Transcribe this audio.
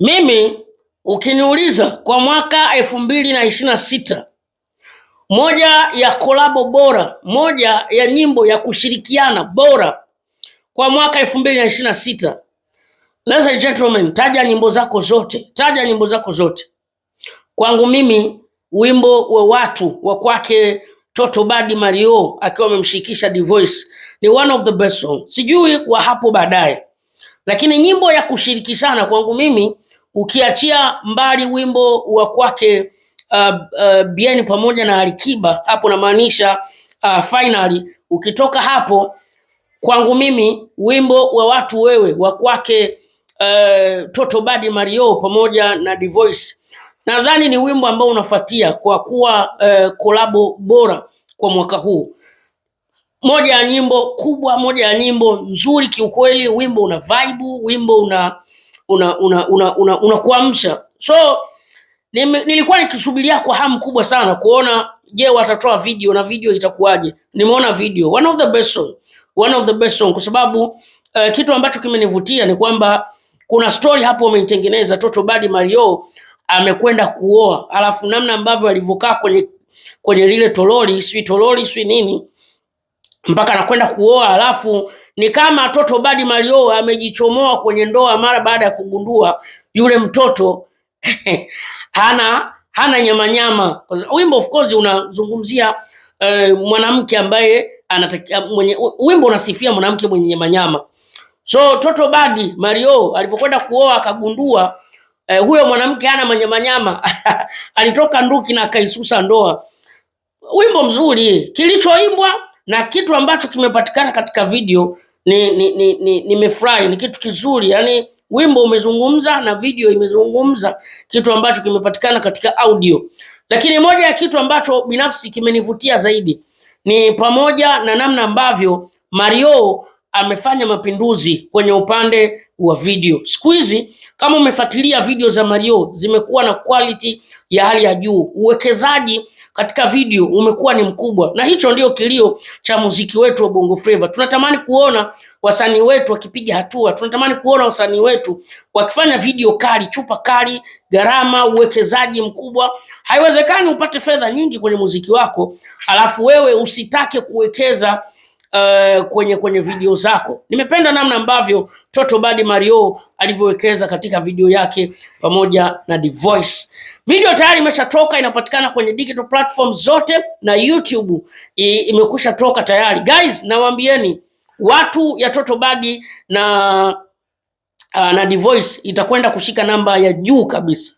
Mimi ukiniuliza kwa mwaka 2026, moja ya kolabo bora, moja ya nyimbo ya kushirikiana bora kwa mwaka 2026, ladies and gentlemen, taja nyimbo zako zote, taja nyimbo zako zote. Kwangu mimi wimbo wa watu wa kwake Toto Badi Mario akiwa amemshirikisha Dvoice ni one of the best song. Sijui kwa hapo baadaye, lakini nyimbo ya kushirikishana kwangu mimi, ukiachia mbali wimbo wa kwake Bien pamoja na Alikiba, hapo namaanisha finally, ukitoka hapo kwangu mimi wimbo wa watu wewe wa kwake Toto Badi Mario pamoja na Dvoice nadhani ni wimbo ambao unafuatia kwa kuwa kolabo bora kwa mwaka huu. Moja ya nyimbo kubwa, moja ya nyimbo nzuri kiukweli. Wimbo una vibe, wimbo una unakuamsha. So nilikuwa nikisubiria kwa hamu kubwa sana kuona, je, watatoa video na video itakuwaje? Nimeona video, one of the best song, one of the best song, kwa sababu kitu ambacho kimenivutia ni kwamba kuna story hapo wameitengeneza. Toto Badi Mario amekwenda kuoa, alafu namna ambavyo alivyokaa kwenye lile toroli, si toroli si nini, mpaka anakwenda kuoa, alafu ni kama Toto Badi Mario amejichomoa kwenye ndoa mara baada ya kugundua yule mtoto hana nyama nyama. Wimbo of course unazungumzia mwanamke ambaye anatakia mwenye, wimbo unasifia mwanamke mwenye nyama nyama. So Toto Badi Mario alivyokwenda kuoa akagundua huyo mwanamke hana manyamanyama alitoka nduki na akaisusa ndoa. Wimbo mzuri, kilichoimbwa na kitu ambacho kimepatikana katika video ni nimefurahi, ni kitu kizuri. Yani wimbo umezungumza na video imezungumza kitu ambacho kimepatikana katika audio. Lakini moja ya kitu ambacho binafsi kimenivutia zaidi ni pamoja na namna ambavyo Mario amefanya mapinduzi kwenye upande wa video. Siku hizi kama umefuatilia video za Mario zimekuwa na quality ya hali ya juu. Uwekezaji katika video umekuwa ni mkubwa, na hicho ndio kilio cha muziki wetu wa Bongo Flava. Tunatamani kuona wasanii wetu wakipiga hatua, tunatamani kuona wasanii wetu wakifanya video kali, chupa kali, gharama, uwekezaji mkubwa. Haiwezekani upate fedha nyingi kwenye muziki wako alafu wewe usitake kuwekeza kwenye video zako. Nimependa namna ambavyo Toto Badi Mario alivyowekeza katika video yake pamoja na Dvoice. Video tayari imeshatoka, inapatikana kwenye digital platform zote na YouTube imekwisha toka tayari. Guys, nawaambieni watu ya Toto Badi na Dvoice itakwenda kushika namba ya juu kabisa.